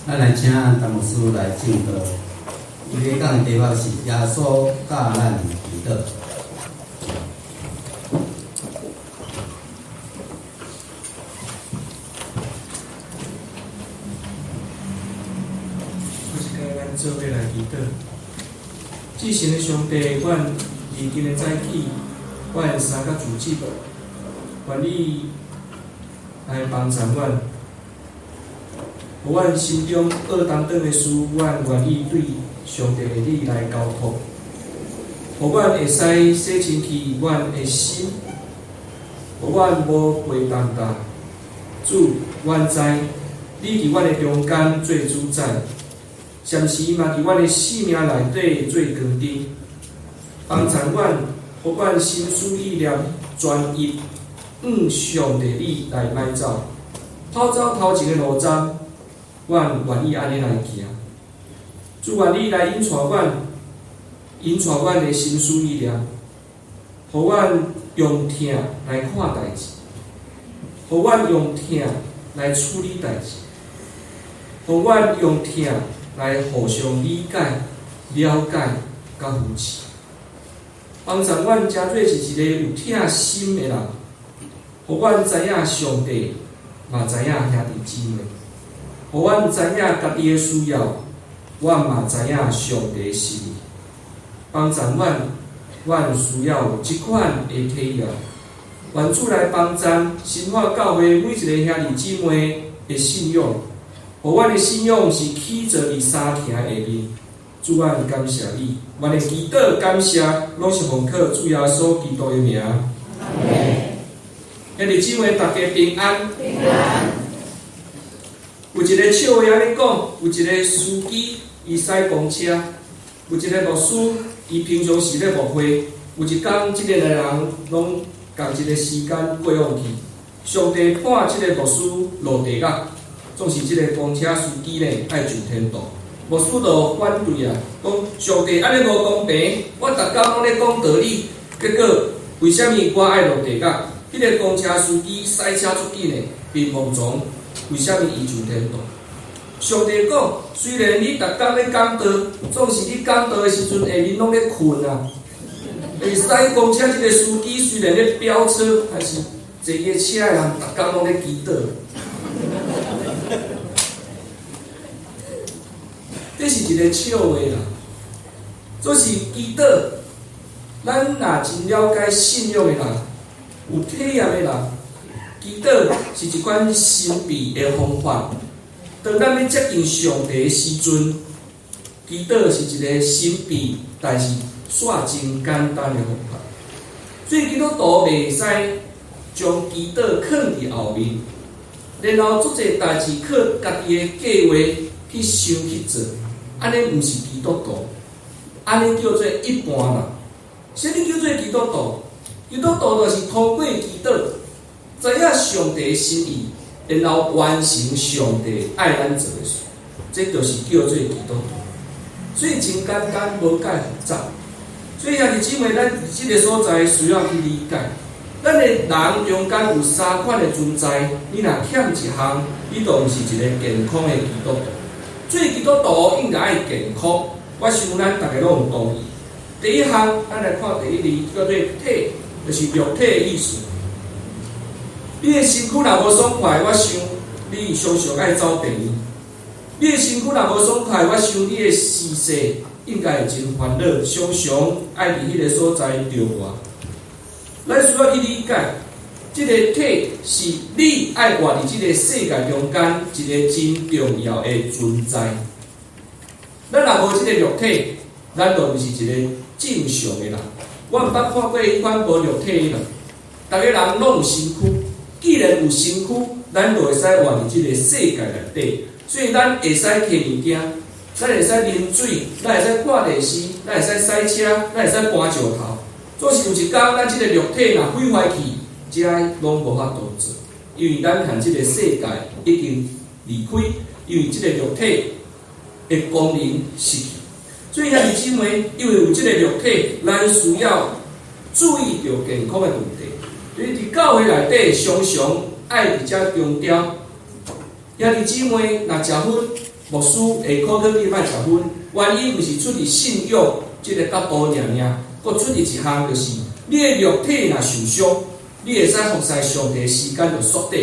咱來請陳牧師來證道，伊欲講的題目是耶穌教咱祈禱。我是共咱做伙來祈禱。至聖的上帝，阮認真的早起，阮三角組織，願你來幫助阮，予阮心中僫擔當的事，阮願意對上帝的你來交託，予阮會使洗清氣阮的心，予阮無背擔擔。主，阮知你佇阮的中間做主宰，暫時嘛佇阮的生命內底做光燈，幫助阮，予阮心思意念專一，向上帝你來邁走，跑走頭前的路站，阮願意按呢來行。主，願你來引帶阮，引帶阮的心思意念，予阮用疼來看代誌，予阮用疼來處理代誌，予阮用疼來互相理解、了解、佮扶持，幫助阮成做是一個有疼心的人，予阮知影上帝，嘛知影兄弟姊妹，予阮知影家己的需要，阮嘛知影上帝的心意，幫助阮，阮需要有這款的體驗。願主來幫助新化教會每一个兄弟姊妹的信仰，予阮的信仰是起坐佇三埕下面。主，阮感謝你，阮的祈禱感謝，攏是奉靠主耶穌基督的名。兄弟姊妹，大家平安。平安。有一个笑話按呢講，有一个司機，伊駛公車；有一个牧師，伊平常時咧牧會。有一工，這兩个人攏仝一个時間過往去，上帝派這个牧師落地獄，總是這个公車司機呢愛上天堂。牧師就反對啊，講上帝按呢無公平，我逐工攏咧講道理，結果為啥物我愛落地獄？彼个公車司機駛車足緊的，貧無從，為啥物伊上天堂？上帝講，雖然你逐工咧講道，總是你講道的時陣，下面攏咧睏啊。駛公車這个司機雖然咧飆車，但是坐伊的車的人逐工攏咧祈禱。這是一个笑話啦。做是祈禱，咱若真了解信仰的人，有體驗的人，祈禱是一款神秘的方法。當咱欲接近上帝的時陣，祈禱是一个神秘，但是煞真簡單的方法。所以基督徒袂使將祈禱囥佇後面，然後足濟代誌靠家己的計劃去想去做，按呢毋是基督徒，按呢叫做一般人。啥物叫做基督徒？基督徒就是通過祈禱，知影上帝的心意，然後完成上帝愛咱做的事，這就是叫做基督徒。所以真簡單，無蓋複雜。所以兄弟姊妹，咱佇這个所在需要去理解，咱的人中間有三款的存在，你若欠一項，你就毋是一个健康的基督徒。做基督徒應該愛健康，我想咱逐个攏有同意。第一項，咱來看第一字，叫做體，就是肉體的意思。你的身軀若無爽快，我想你常常愛走病院。你的身軀若無爽快，我想你的視線應該會真煩惱，常常愛佇彼个所在著活。咱需要去理解，這个體是你愛活佇這个世界中間一个真重要的存在。咱若無這个肉體，咱就毋是一个正常的人。我毋捌看過彼款無肉體的人。逐个人攏有身軀，既然有身軀，咱就會使活佇這个世界內底，所以咱會使提物件，咱會使啉水，咱會使看電視，咱會使駛車，咱會使搬石頭。總是有一工，咱這个肉體若毀壞去，這攏無法度做，因為咱和這个世界已經離開，因為這个肉體的功能失去。所以兄弟姊妹，因為有這个肉體，咱需要注意著健康的問題。所以佇教會內底，常常愛佇遮強調，兄弟姊妹若食薰，牧師會考慮你莫食薰，原因毋是出佇信仰這个角度爾爾，閣出佇一項就是你的肉體若受傷，你會使服侍上帝的時間就縮短。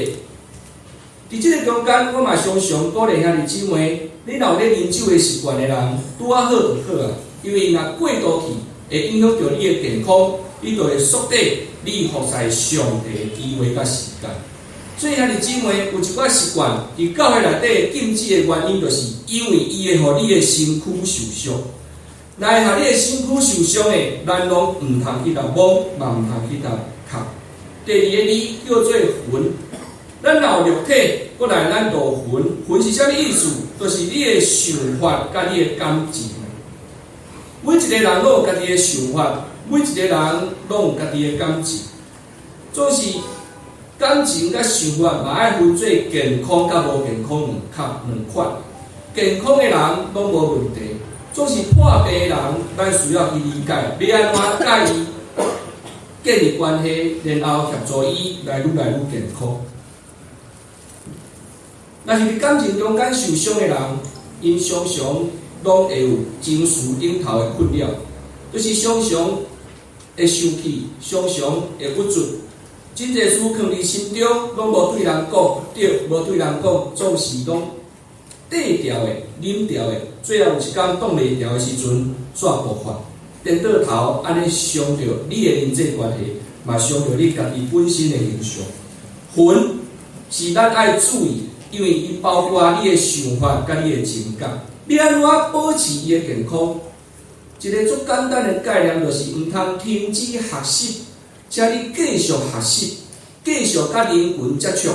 佇這个中間，我嘛常常鼓勵兄弟姊妹，你若有咧啉酒的習慣的人，拄仔好就好啊，因為若過度去，會影響著你的健康，你就會縮短你服侍上帝的機會佮時間。所以兄弟姊妹，有一寡習慣佇教會內底禁止的原因，就是因為伊會予你的身軀受傷。來予你的身軀受傷的，咱攏毋通去共摸，嘛毋通去共磕。第二个字叫做魂。咱若有肉體，閣來咱就有魂。魂是啥物意思？就是你的想法佮你的感情。每一个人攏有家己的想法，每一個人攏有家己的感情。總是感情佮想法嘛愛分做健康佮無健康兩款。健康的人攏無問題，總是破病的人，咱需要去理解，欲按怎佮伊建立關係，然後協助伊來愈來愈健康。若是佇感情中間受傷的人，𪜶常常攏會有情緒頂頭的困擾，就是常常會生氣，常常會鬱卒，真濟事囥佇心中，攏無對人講，對，無對人講，總是攏底牢的、忍牢的，最後有一工擋袂牢的時陣，煞爆發，顛倒頭按呢傷著你的人際關係，嘛傷著你家己本身的形象。魂是咱愛注意，因為伊包括你的想法佮你的情感，你按怎保持伊的健康？一个足簡單的概念就是，毋通停止學習，請你繼續學習，繼續佮人群接觸。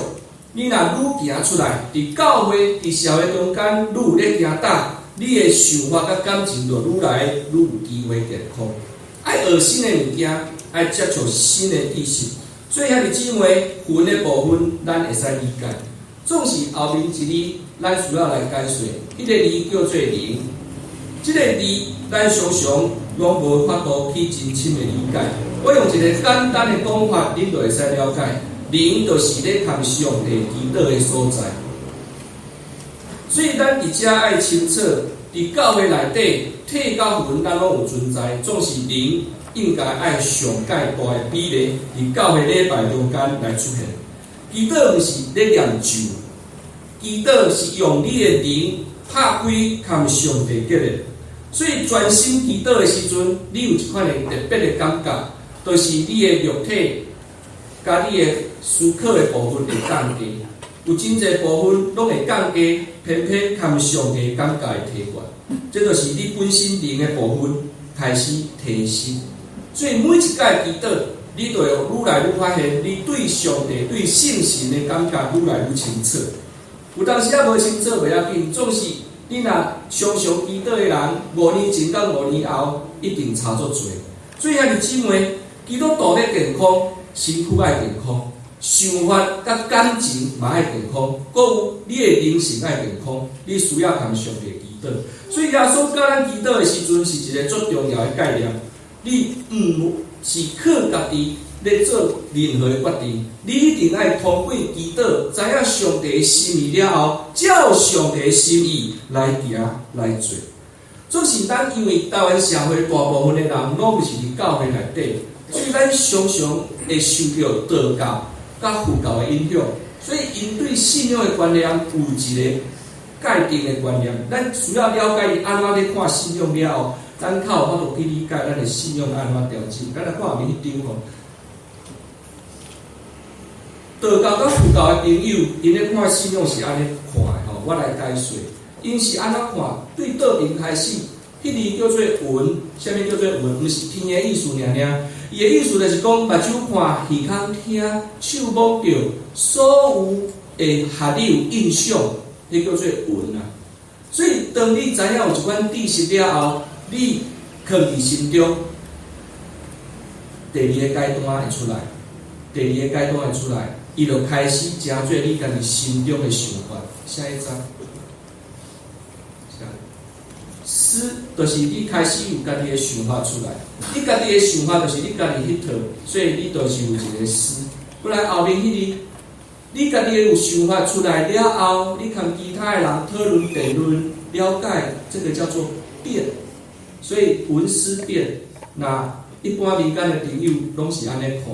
你若愈行出來，佇教會、佇社會中間，愈有咧行踏，你的想法佮感情就愈來愈有機會健康。愛學新的物件，愛接觸新的知識。所以兄弟姊妹，魂的部分，咱會使理解。總是後面一字，咱需要來解說。彼个字叫做靈，這个字咱常常攏無法度去真深的理解。我用一個簡單的講法，恁就會使了解。靈就是咧共上帝祈禱的所在。所以咱佇遮愛清楚，佇教會內底，體佮魂咱攏有存在，總是靈應該愛上蓋大的比例，佇教會禮拜中間來出現。祈禱毋是咧念咒，祈禱是用你的靈拍開共上帝結連。所以專心祈禱的時陣，你有一款的特別的感覺，就是你的肉體佮你的思考的部分會降低，有真濟部分攏會降低，偏偏共上帝感覺會提懸。這就是你本身靈的部分開始提升。所以每一擺祈禱，你就會愈來愈發現，你對上帝、對聖神的感覺愈來愈清楚。有當時仔無清楚袂要緊，總是你若常常祈禱的人，5年前佮5年後一定差足濟。所以兄弟姊妹，基督徒欲健康，身軀愛健康，想法佮感情嘛愛健康，閣有你的靈性愛健康，你需要共上帝祈禱。所以耶穌教咱祈禱的時陣，是一个足重要的概念。你毋是靠家己咧做任何的決定，你一定愛通過祈禱，知影上帝的心意了後，照上帝的心意來行來做。總是咱因為台灣社會大部分的人攏毋是佇教會內底，所以咱常常會受著道教佮佛教的影響，所以𪜶對信仰的觀念有一个界定的觀念。咱需要了解伊按怎咧看信仰了後，咱較有法度去理解咱的信仰按怎調整。咱來看後面彼張吼，道教佮佛教的朋友，𪜶咧看信仰是按呢看的吼，我來解說，𪜶是按怎看？對道邊開始，彼字叫做雲，啥物叫做雲？毋是天的意思爾爾，伊的意思就是講，目睭看、耳孔聽、手摸著，所有會予你有印象，彼叫做雲啊。所以，當你知影有一款知識了後，你囥佇心中，第二个階段會出來，第二个階段會出來，伊就開始成做你家己心中的想法。下一張，下思就是你開始有家己的想法出來，你家己的想法就是你家己彼套，所以你就是有一个思。過來後面彼字，你家己有想法出來了後，你共其他的人討論、辯論、了解，這個叫做辯。所以聞思辨，那一般民間的朋友攏是按呢看。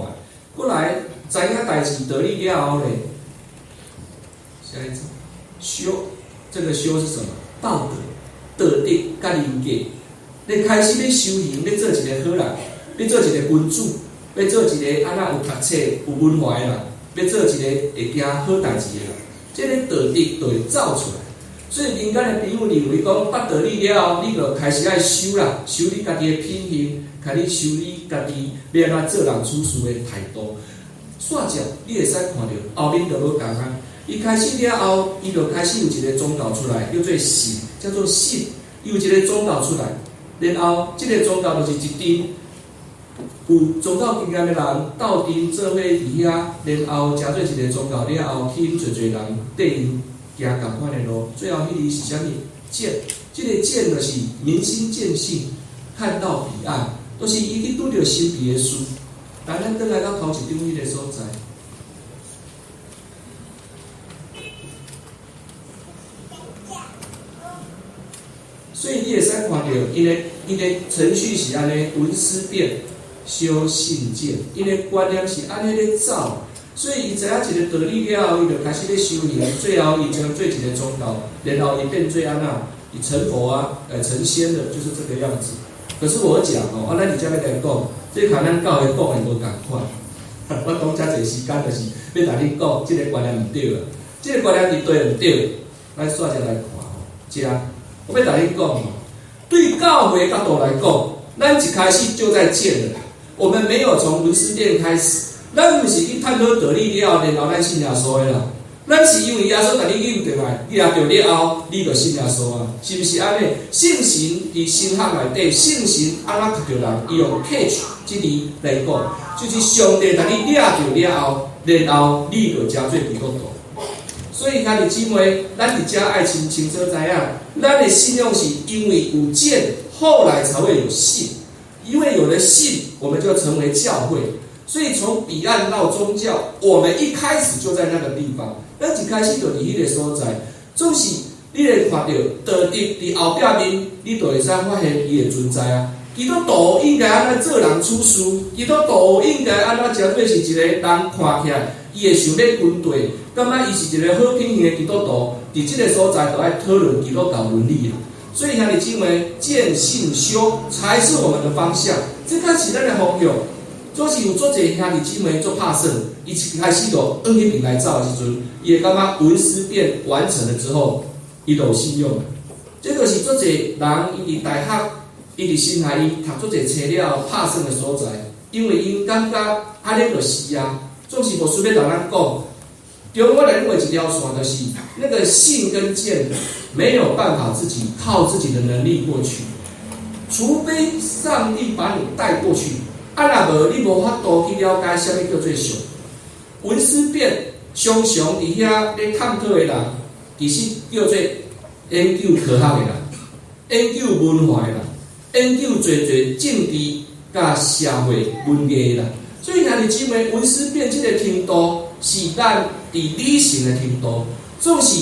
過來知影代誌道理了後咧，下一張修，這個修是什麼？道德、道德佮人格。你開始欲修行，欲做一個好人，欲做一個君子，欲做一個按怎有讀冊、有文化的人，欲做一個會行好代誌的人，這个道德就會走出來。所以民間的朋友認為講，捌道理了後，你就開始愛修啦，修你家己的品行，開始修你家己欲按怎做人處事的態度。煞接你會使看著後面就無仝啊。伊開始了後，伊就開始有一個宗教出來，叫做信，叫做信。伊有一個宗教出來，然後這个宗教就是一陣有宗教經驗的人鬥陣做伙佇遐，然後成做一個宗教了後，吸引濟濟人綴𪜶行仝款的路。最後彼个是啥物？見，這个見就是明心見性，看到彼岸，都是伊去拄著神秘的事。來，咱轉來到頭一張彼个所在。所以你會使看著，𪜶的程序是按呢，聞思辨、修信見，𪜶的觀念是按呢咧走。所以伊知影一个道理了後，伊就開始咧修行，最後伊將做一个宗教，然後伊變做按怎？伊成佛啊，成仙的，就是這个樣子。可是我講哦，啊，咱佇遮欲來講，這共咱教會講的無仝款。我講遮濟時間，就是欲共你講，這个觀念毋對啊，這个觀念佇對毋對？咱煞一來看吼，遮我欲共你講吼，對教會角度來講，咱一開始就在見了，我們沒有從聞思辨開始，咱毋是去探討道理了後，然後咱信耶穌的啦。咱是因為耶穌共你救轉來，掠著了後，你就信耶穌啊，是毋是按呢？聖神佇神學內底，聖神按怎吸著人？伊用 catch 這字來講，就是上帝共你掠著了後，然後你就成做基督徒。所以兄弟姊妹，咱佇遮愛清清楚知影，咱的信仰是因為有見，後來才會有信。因為有了信，我們就成為教會。所以從彼岸到宗教，我們一開始就在那個地方。咱一開始就佇彼個所在，總是你會看著道德佇後壁面，你就會使發現伊的存在啊。基督徒應該按怎做人處事？基督徒應該按怎成做是一個人看起來，伊會想欲跟綴，感覺伊是一個好品行的基督徒。佇這个所在，就愛討論基督教倫理啦。所以兄弟姊妹，見信修才是我們的方向，這才是咱的方向。總是有足濟兄弟姊妹足拍算，伊一開始就往彼邊來走的時陣，伊會感覺聞思辨完成了之後，伊就有信仰。這就是足濟人伊佇大學，伊佇新學院讀足濟冊了後拍算的所在，因為𪜶感覺按呢就是啊。總是牧師欲共咱講，中我來認為一條線就是那個信跟見沒有辦法自己靠自己的能力過去，除非上帝把你帶過去。啊，若無你無法度去了解啥物叫做上。聞思辨常常佇遐咧探討的人，其實叫做研究科學的人，研究文化的人，研究濟濟政治佮社會文藝的人。所以兄弟姊妹，聞思辨這个程度是咱佇理性的程度，總是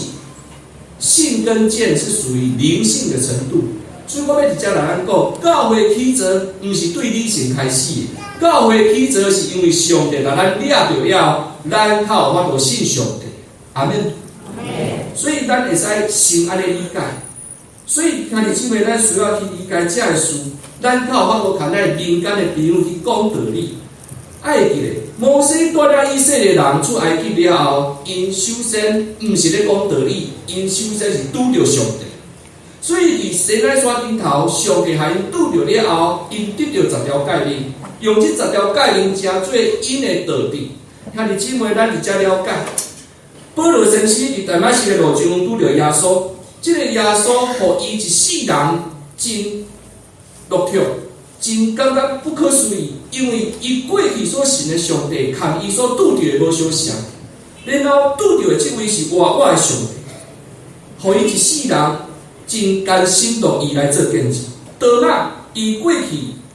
信跟見是屬於靈性的程度。所以我欲佇遮來咱講，教會起座毋是對理性開始的，教會起座是因為上帝共咱掠著了後，咱較有法度信上帝。阿們。所以咱會使先按呢理解。所以兄弟姊妹，咱需要去理解這个事，咱較有法度共咱民間的朋友去講道理。愛會記咧，摩西帶領以色列人出埃及了後，𪜶首先毋是咧講道理，𪜶首先是拄著上帝。所以佇西奈山頂頭，上帝予𪜶拄著了後，𪜶得著十條誡命，用這十條誡命成做𪜶的道德。兄弟姊妹，咱佇遮了解，保羅先生佇大馬士的路上拄著耶穌，這个耶穌予伊一世人真落拓，真感覺不可思議，因為伊過去所信的上帝，共伊所拄著的無相像，然後拄著的這位是活活的上帝，予伊一世人真甘心樂意來做見證。當仔伊過去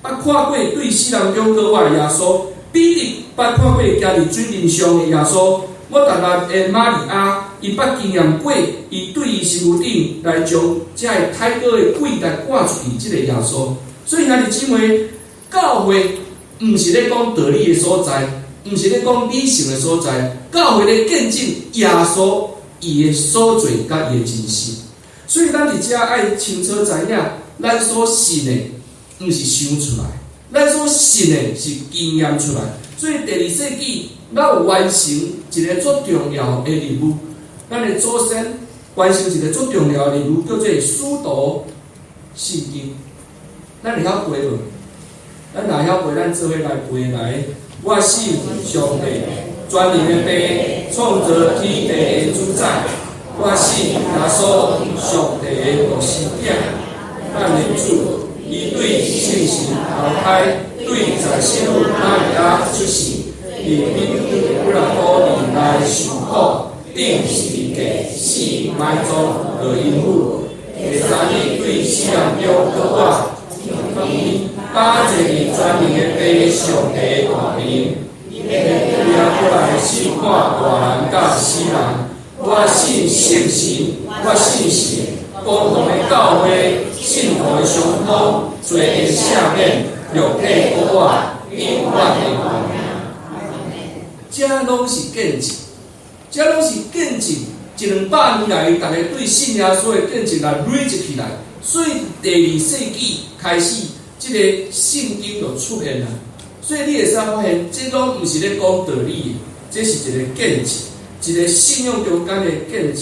捌看過對死人中復活的耶穌，彼得捌看過行佇水面上的耶穌，抹大拉的瑪利亞，伊捌經驗過，伊對伊身軀頂來將這个太高的鬼來趕出去，這个耶穌。所以兄弟姊妹，教會毋是咧講道理的所在，毋是咧講理性的所在，教會咧見證耶穌伊的所做佮伊的真實。所以咱佇遮愛清楚知影，咱所信的毋是想出來，咱所信的是經驗出來。所以第二世紀，咱有完成一个足重要的任務，咱的祖先完成一个足重要的任務，叫做使徒信經。咱會曉背無？咱若曉背，咱做伙來背來。我信上帝，全能的父，創造天地的主宰。我信耶穌，上帝的獨生囝，咱的主，伊對聖神投胎，對在聖母瑪利亞出世，佇彼拉多年來受苦，釘十字架，死埋葬，落陰府，第三日對死人中復活，搭坐佇全能的父上帝大能，伊猶閣來審判活人佮死人。我信聖神，我信神，公同的教會，聖徒的相通，罪的赦免，肉體復活，永遠的活。這攏是見證，這攏是見證。一兩百年來，逐家對信耶穌的見證來累積起來，所以第二世紀開始，這个聖經就出現啦。所以你會使發現，這攏毋是咧講道理的，這是一个見證，一个信仰中間的見證。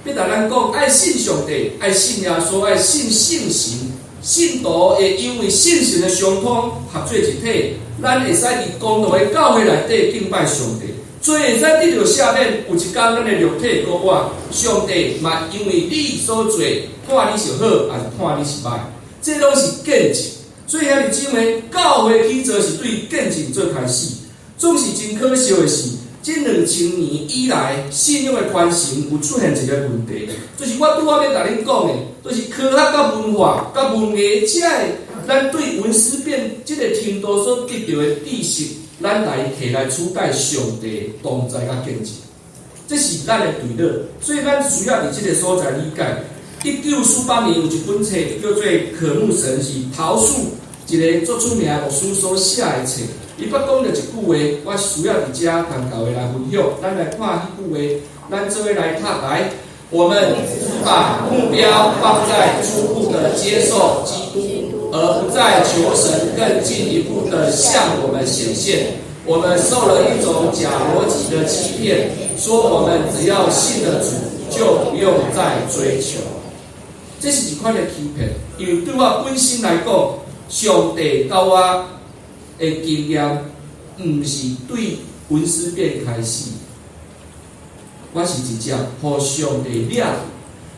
欲共咱講，愛信上帝，愛信耶穌，愛信聖神，信徒會因為聖神的相通合做一體，咱會使佇公同的教會內底敬拜上帝。所以會使得著赦免，有一工咱的肉體復活，上帝嘛因為你所做，看你是好，抑是看你是䆀，這攏是見證。所以兄弟姊妹，教會起做是對見證做開始，總是真可惜的是，這2000年以來，信仰的傳承有出現一个問題，就是我拄仔欲共恁講的，就是科學佮文化佮文藝這个，咱對文思變這个程度所得著的知識，咱來提來取代上帝同在佮見證，這是咱的對倒，所以咱需要佇這个所在理解。1948年有一本冊叫做《渴慕神》，是陶恕一个足出名牧師所寫的冊。伊捌講著一句話，我需要佇遮共各位來分享。咱來看彼句話，咱做伙來讀來。我們只把目標放在初步的接受基督，而不再求神更進一步的向我們顯現。我們受了一種假邏輯的欺騙，說我們只要信了主，就不用再追求。這是一款的欺騙，因為對我本身來講，上帝佮我的經驗，毋是對文思變開始，我是直接予上帝掠去。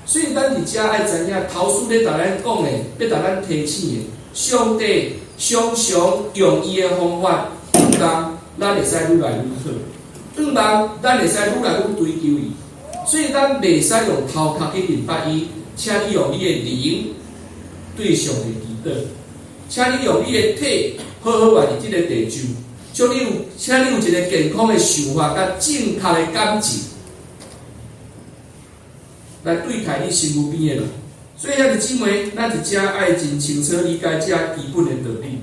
所以咱佇遮愛知影，陶恕咧共咱講的，欲共咱提醒的，上帝常常用伊的方法，向望咱會使愈來愈好，向望咱會使愈來愈追求伊。所以咱袂使用頭殼去認捌伊，請你用你的靈對上帝祈禱，請你用你的體好好活佇這个地上，請你有一个健康的想法佮正確的感情，來對待你身軀邊的人。所以兄弟姊妹，咱佇遮愛真清楚理解這基本的道理。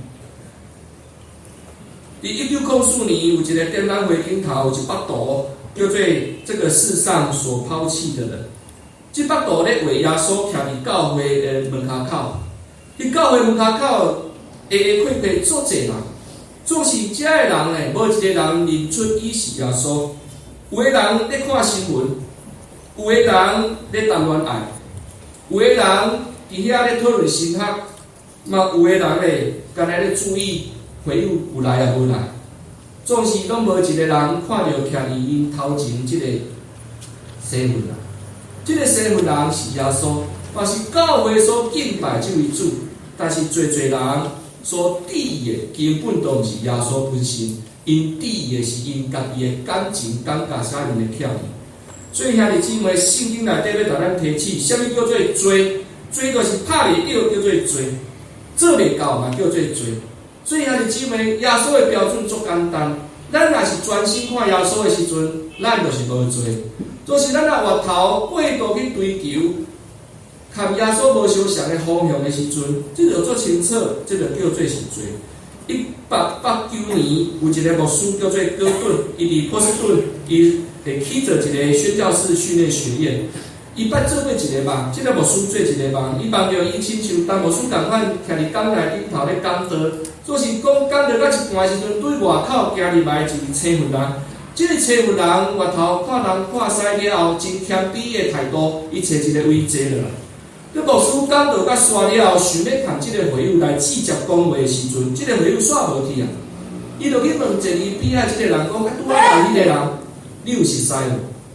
佇1904年，有一个展覽會頂頭有一幅圖，叫做《這個世上所拋棄的人》。這幅圖咧畫耶穌徛佇教會的門跤口，佇教會門跤口，下下塊塊足濟人，總是遮的人呢，無一個人認出伊是耶穌。有的人咧看新聞，有的人咧談戀愛，有的人佇遐咧討論神學，嘛有的人咧，干焦咧注意會友有來抑無來，總是攏無一個人看著徛佇𪜶頭前這个西門人。這个西門人是耶穌，嘛是教會所敬拜這位主，但是濟濟人所注意的根本都毋是耶穌本身，𪜶注意的是𪜶家己的感情，感覺啥人會欠伊。所以兄弟姊妹，聖經內底欲共咱提醒，啥物叫做罪？罪就是拍袂著，叫做罪；做袂到嘛，叫做罪。所以兄弟姊妹，耶穌的標準足簡單，咱若是專心看耶穌的時陣，咱就是無罪。就是咱若越頭過度去追求，佮耶穌無相像的方向的時陣，這就足清楚，這就叫做是罪。1889年，有一個牧師叫做哥頓，伊佇波士頓，伊會去做一個宣教士訓練學院。伊捌做過一個夢，這個牧師做一個夢，伊夢著伊親像陳牧師仝款，徛佇講台頂頭咧講道，做是講講道到一半的時陣，對外口行入來一個青雲人。這個青雲人越頭看東看西了後，真謙卑的態度，伊揣一個位坐落來。這牧師講道甲煞了後，想欲共這個會友來直接講話的時陣，這個會友煞無去啊！伊就去問坐伊邊仔這個人講：啊，拄仔來彼個人，你有熟似無？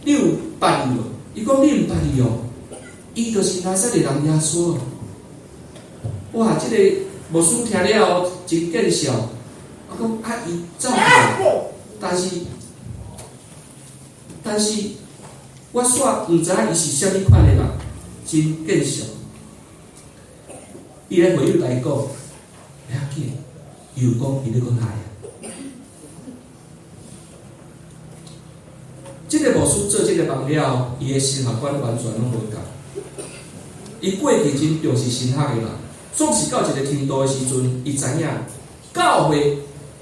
你有捌伊無？伊講你毋捌伊哦，伊就是拿撒勒人耶穌。哇！這個牧師聽了後真見笑，啊講啊伊走去，但是我煞毋知影伊是啥物款的人，真見笑。伊咧會友來講，袂要緊，又講伊咧閣來。這個牧師做這個夢了，伊的神學觀完全攏無仝。伊過去真重視神學的人，總是到一個程度的時陣，伊知影教會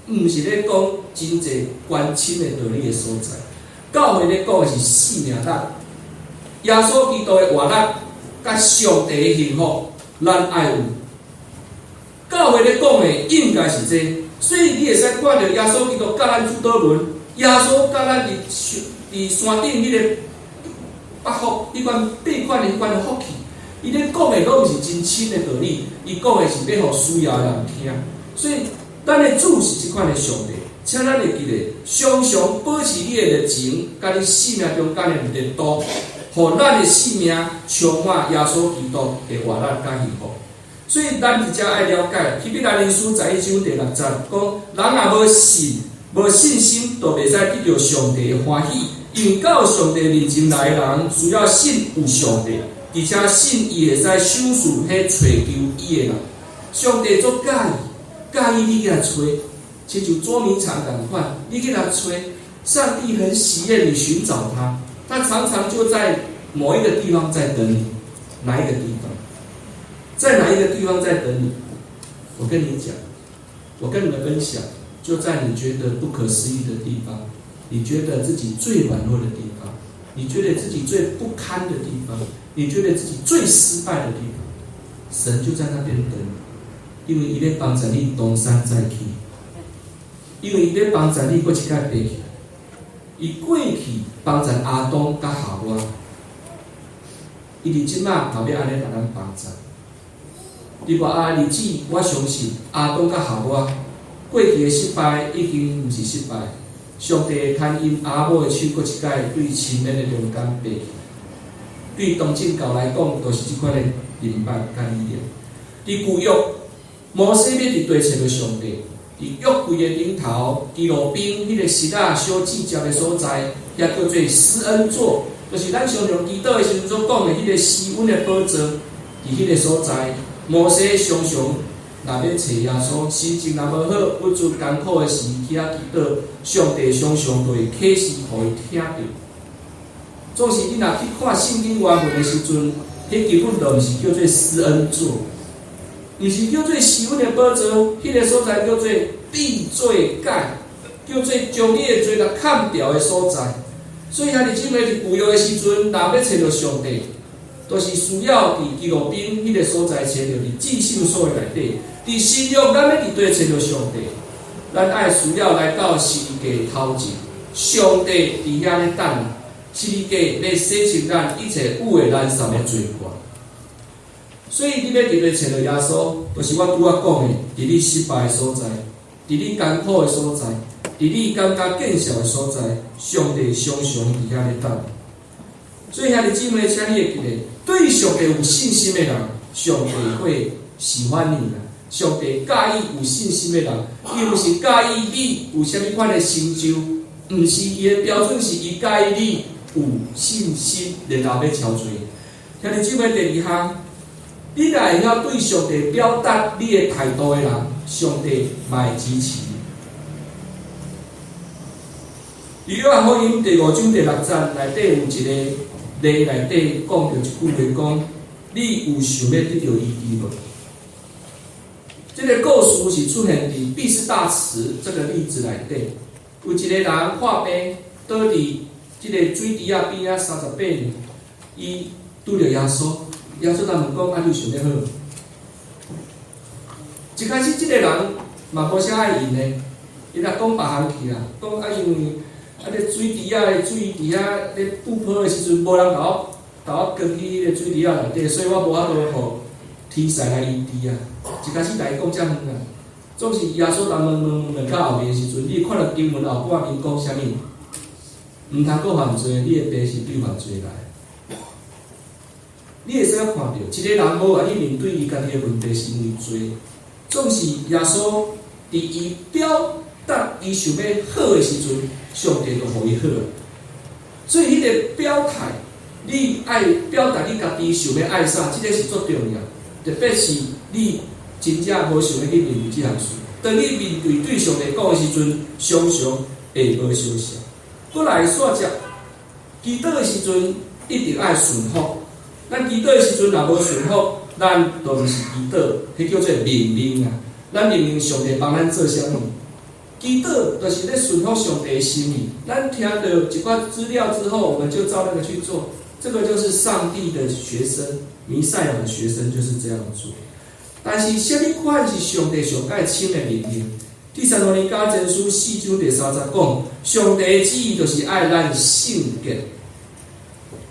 毋是咧講真濟關深的道理的所在，教會咧講的是生命力，耶穌基督的活力，佮上帝的幸福，咱愛有。教會咧講的應該是這個，所以你會使看著耶穌基督教咱主禱文，耶穌教咱佇山頂彼個八福，彼款八款的彼款的福氣，伊咧講的攏毋是真深的道理，伊講的是欲予需要的人聽。所以，咱的主是這款的上帝，請咱會記得，常常保持你的熱情，佮你生命中間的熱度，予咱的生命充滿耶穌基督的活力佮幸福。所以，咱佇遮愛了解，希伯來書11章第6節講，人若無信、無信心，就袂使得著上帝的歡喜。因為到上帝面前來的人，需要信有上帝，而且信伊會使賞賜彼揣求伊的人。上帝足佮意，佮意你去來揣，親像捉迷藏仝款，你去來揣。上帝很喜悅你尋找他，他常常就在某一個地方在等你。哪一個地方？在哪一個地方在等你？我跟你講，我跟你們分享，就在你覺得不可思議的地方。你覺得自己最軟弱的地方，你覺得自己最不堪的地方，你覺得自己最失敗的地方，神就在那邊等你，因為伊咧幫助你東山再起，因為伊咧幫助你閣一擺爬起來。伊過去幫助亞當佮夏娃，伊佇這馬嘛欲按呢共咱幫助。佇我的日子，我相信亞當佮夏娃過去的失敗已經毋是失敗。上帝會牽𪜶阿母的手，閣一擺對深淵的中間爬起來。對東正教來講，就是這款的認捌佮理念。佇舊約，摩西欲佇地揣著上帝，佇約櫃的頂頭，基路賓彼個石仔小指接的所在，遐叫做施恩座，就是咱常常祈禱的時陣所講的彼個施恩的寶座。佇彼個所在，摩西常常若欲揣耶穌，心情若無好、鬱卒艱苦的時，去遐祈禱，上帝常常就會啟示予伊聽著。總是你若去看聖經原文的時陣，彼根本就毋是叫做施恩座，毋是叫做施恩的寶座，彼個所在叫做避罪蓋，叫做將你的罪共砍掉的所在。所以兄弟姊妹佇舊約的時陣，人欲揣著上帝，就是需要佇基路賓彼個所在揣著，佇至聖所的內底。佇新約，咱欲佇佗揣著上帝，咱愛需要來到十字架頭前，上帝佇遐咧等，十字架欲洗清咱一切有的難受的罪過。所以你欲佇佗揣著耶穌，就是我拄仔講的，佇你失敗的所在，佇你艱苦的所在，佇你感覺見笑的所在，上帝常常佇遐咧等。所以兄弟姊妹，請你會記得，對上帝有信心的人，上帝會喜歡你啦。上帝佮意有信心的人，伊毋是佮意你有啥物款的成就，毋是伊的標準是伊佮意你有信心，然後欲超越。兄弟姊妹，第二項，你若會曉對上帝表達你的態度的人，上帝嘛會支持你。伫約翰福音第五章第六節內底有一個例內底講著一句話講：你有想欲得著醫治無？這个故事是出現佇畢士大池這个例子內底，有一個人破病倒佇這个水池仔邊仔38年，伊拄著耶穌，耶穌就問講：啊，你有想欲好？一開始這个人嘛無啥愛應的，伊若講別項去啦，講啊因為啊咧水池仔的水佇遐咧爆破的時陣，無人共我扛去彼个水池仔內底，所以我無法度予天使來醫治啊！一開始共伊講遮遠啊，總是耶穌當問問問到後面的時陣，你看著經文後半面講啥物？毋通閣犯罪，你的病是對犯罪來。你會使看著，一個人無願意面對伊家己的問題，是因為罪。總是耶穌佇伊表達伊想欲好的時陣，上帝就予伊好。所以彼个表態，你愛表達你家己想欲愛啥，這个是足重要。特別是你真正無想欲去面對這項事，當你面對對上帝講的時陣，常常會無相像。閣來煞接，祈禱的時陣一定愛順服。咱祈禱的時陣若無順服，咱就毋是祈禱，彼叫做命令啊！咱命令上帝幫咱做啥物？祈禱就是咧順服上帝的心意。咱聽著一寡資料之後，我們就照那個去做。這個就是上帝的學生，彌賽亞的學生就是這樣做。但是，啥物款是上帝上蓋深的命令？帖撒羅尼迦前書四章第三節講，上帝的旨意就是愛咱聖潔。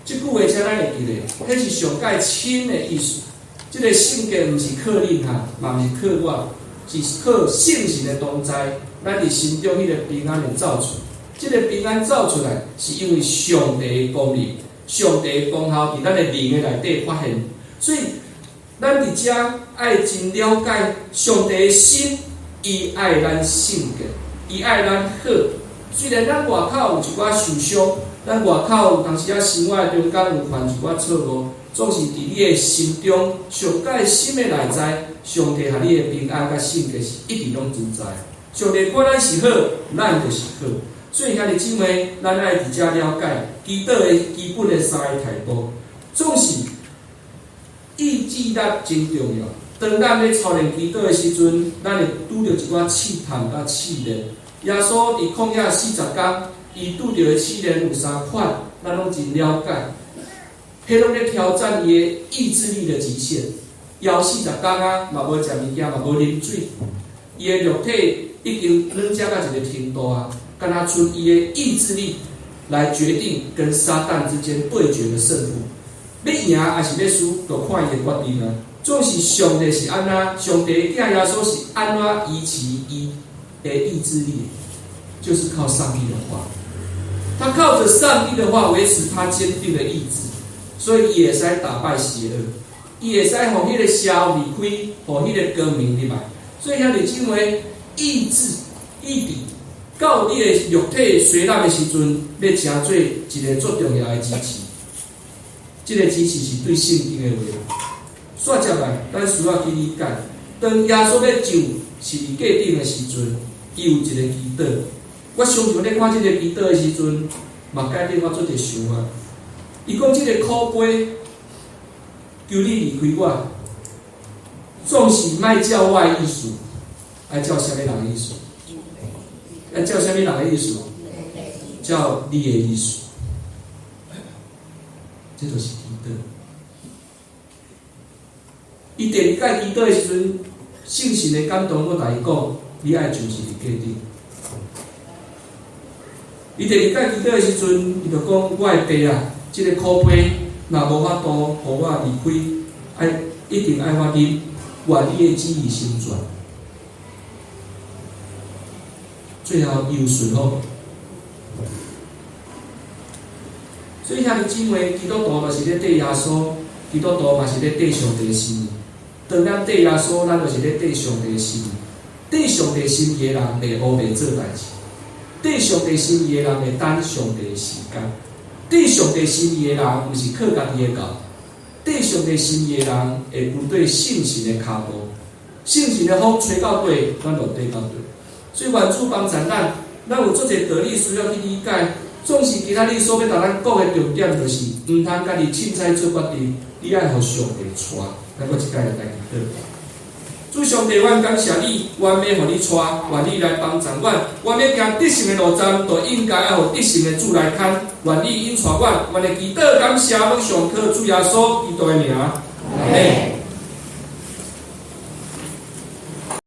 這句話請咱會記得，彼是上蓋深的意思。這个聖潔毋是靠恁哈，嘛毋是靠我，是靠聖神的同在。咱佇心中彼个平安會走出。這个平安走出來，是因為上帝的光臨，上帝的功效佇咱的靈的內底發現。所以，咱佇遮愛真了解上帝的心，伊愛咱聖潔，伊愛咱好。雖然咱外口有一寡受傷，咱外口有當時仔生活中間有犯一寡錯誤，總是佇你的心中上蓋深的內在，上帝予你的平安佮聖潔是一直攏存在。上帝看咱是好，咱就是好。所以兄弟姊妹，咱愛佇遮了解祈禱的基本的三个態度，總是意志力真重要。當咱咧操練祈禱的時陣，咱會拄著一寡試探佮試煉。耶穌佇曠野四十工，伊拄著的試煉有三款，咱攏真了解。彼攏咧挑戰伊的意志力的極限。枵四十工啊，嘛無食物件，嘛無啉水，伊的肉體已經軟弱到一个程度啊，敢若賰伊的意志力來決定跟撒旦之間對決的勝負。欲贏抑是欲輸，就看伊的決定啊。總是上帝是按怎，上帝的囝耶穌是按怎維持伊的意志力，就是靠上帝的話。他靠著上帝的話維持他堅定的意志，所以伊會使打敗邪惡，伊會使予彼个邪惡離開，予彼个光明入來。所以兄弟姊妹，意志、意志，到你的肉體衰落的時陣，欲成做一个足重要的支持。這个支持是對聖經的話。煞接來，咱需要去理解，當耶穌欲上十字架頂的時陣，伊有一個祈禱。我常常咧看這个祈禱的時陣，嘛改變我足濟想法。伊講這个苦杯，求你離開我，總是莫照我的意思，愛照啥物人的意思？愛照啥物人的意思？照你的意思。這就是祈禱。伊第二擺祈禱的時陣，聖神的感動，閣共伊講：你愛上十字架頂。伊第二擺祈禱的時陣，伊就講：我的爸啊，這个苦杯若無法度予我離開，愛一定愛我啉，願你的旨意成全。最後伊有順服。所以兄弟姊妹，基督徒就是咧綴耶穌，基督徒嘛是咧綴上帝的心意。當咱綴耶穌，咱就是咧綴上帝的心意。綴上帝心意的人，袂烏白做代誌；綴上帝心意的人，會等上帝的時間。綴上帝心意的人，毋是靠家己的教；綴上帝心意的人，會跟綴聖神的跤步。聖神的風吹到佗，咱就綴到佗。所以願主幫助咱，咱有足濟道理需要去理解。總是今仔日所欲共咱講的重點，就是毋通家己凊彩做決定，你愛予上帝帶。咱閣一擺來祈禱。主上帝，阮感謝你，阮欲予你帶，願你來幫助阮。阮欲行得勝的路站，就應該愛予得勝的主來牽。願你引帶阮，阮的祈禱感謝，攏上靠主耶穌基督的名。阿門。